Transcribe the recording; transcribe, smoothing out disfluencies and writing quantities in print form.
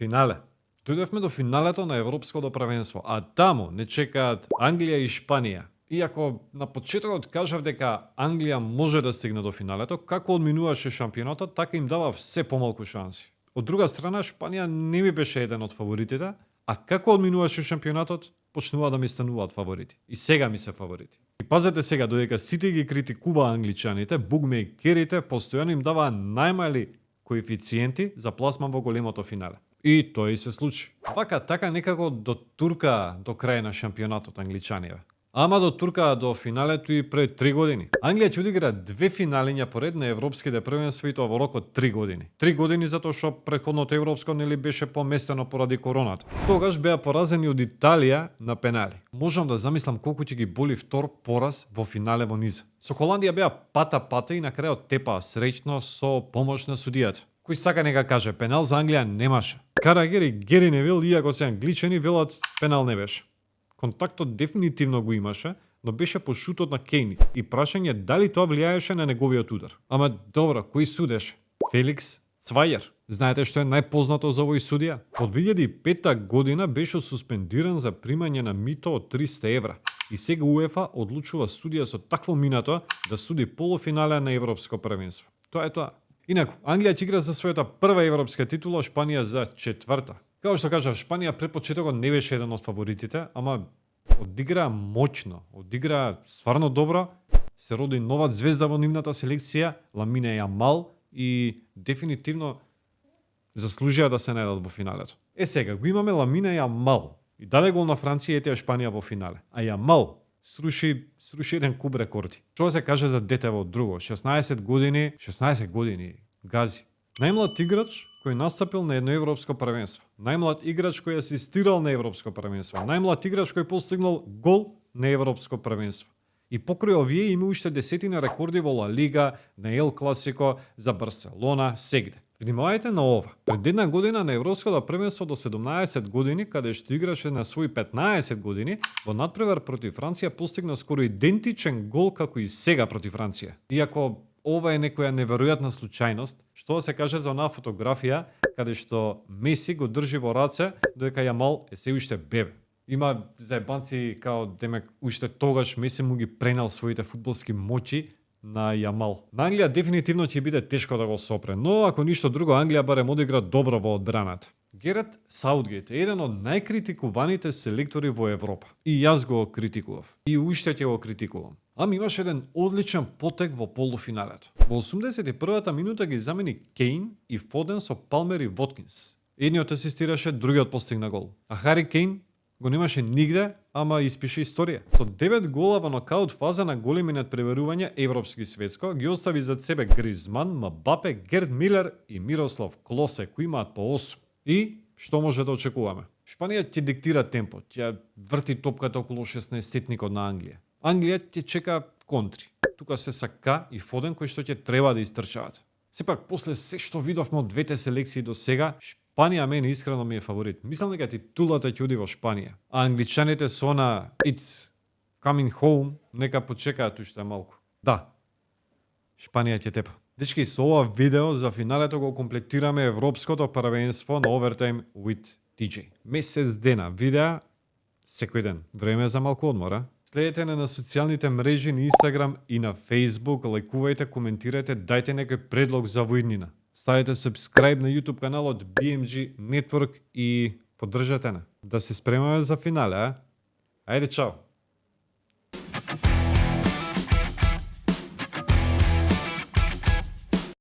Финале. Дојдовме до финалето на Европското првенство, а таму не чекаат Англија и Шпанија. Иако на почетокот кажав дека Англија може да стигне до финалето, како одминуваше шампионатот, така им дава все помалку шанси. Од друга страна, Шпанија не ми беше еден од фаворитите, а како одминуваше шампионатот, почнува да ми стануваат фаворити. И сега ми се фаворити. И пазете сега, додека сите ги критикува англичаните, букмејкерите постојано им дава најмали коефициенти за пласман во големото финале. И тоа и се случи. Вака така некако дотурка до крај на шампионатот англичаниве. Ама дотурка до финалето и пред 3 години. Англија ќе одигра 2 финалиња поред на европските првенства и тоа во рок од 3 години. 3 години затоа што претходното европско нели беше поместено поради короната. Тогаш беа поразени од Италија на пенали. Можам да замислам колку ќе ги боли втор пораз во финале во низа. Со Холандија беа пата и на крајот тепаа среќно со помош на судијата. Кој сака нека каже, пенал за Англија немаше. Карагер и Гери Невил, иако се англичани, велат пенал не беше. Контактот дефинитивно го имаше, но беше по шутот на Кейн и прашање дали тоа влијаеше на неговиот удар. Ама добро, кој судеше? Феликс Цвајер. Знаете што е најпознато за овој судија? Од 2005 година беше суспендиран за примање на мито од 300 евра. И сега УЕФА одлучува судија со такво минато да суди полуфинале на Европско првенство. Тоа е тоа. Инаку, Англија ќе игра за својата прва европска титула, Шпанија за четврта. Како што кажав, Шпанија пред почетокот не беше еден од фаворитите, ама одигра моќно, одигра стварно добро, се роди нова звезда во нивната селекција, Ламине Јамал, и дефинитивно заслужија да се најдат во финалето. Сега, го имаме Ламине Јамал и даде гол на Франција и етеа Шпанија во финале. А Јамал сруши еден куп рекорди. Што се каже за дете во друго? 16 години, гази. Најмлад играч кој настапил на едно европско првенство. Најмлад играч кој асистирал на европско првенство. Најмлад играч кој постигнал гол на европско првенство. И покрај овие има уште десетина рекорди во Ла Лига, на Ел Класико, за Барселона, сегде. Внимавајте на ова. Пред една година на Европското првенство до 17 години, каде што играше на свој 15 години, во надпревар против Франција постигна скоро идентичен гол како и сега против Франција. Иако ова е некоја неверојатна случајност, што се каже за онаа фотографија каде што Меси го држи во раце, додека Јамал е се уште бебе. Има заебанци као демек уште тогаш Меси му ги пренел своите фудбалски моќи на Јамал. На Англија дефинитивно ќе биде тешко да го сопре, но ако ништо друго Англија барем одигра добро во одбраната. Герет Саутгейт е еден од најкритикуваните селектори во Европа. И јас го критикував. И уште ќе го критикувам. Ама имаше еден одличен потек во полуфиналето. Во 81-та минута ги замени Кейн и Фоден со Палмер и Воткинс. Едниот асистираше, другиот постигна гол. А Хари Кейн го немаше нигде, ама испише историја. Со 9 гола во нокаут фаза на големи надпреварувања европски и светско, ги остави зад себе Гризман, Мбапе, Герд Милер и Мирослав Клосе, кои имаат по 8. И што може да очекуваме? Шпанија ќе диктира темпо, ќе врти топката околу 16-тетникот на Англија. Англија ќе чека контри. Тука се Сака и Фоден кои што ќе треба да истрчаат. Сепак, после се што видовме од двете селекции до сега, Шпанија мене искрено ми е фаворит. Мислам дека титулата ќе оди во Шпанија. А англичаните со она It's coming home, нека почекаат уште малку. Да, Шпанија ќе тепа. Дечки, со ова видео за финалето го комплетираме Европското првенство на Overtime with DJ. Месец дена видеа, секој ден. Време за малку одмора. Следете на социјалните мрежи на Instagram и на Facebook, лајкувајте, коментирајте, дајте некој предлог за воиднина. Ставете subscribe на YouTube каналот BMG Network и поддржете на. Да се спремаме за финале, а? Ајде, чао!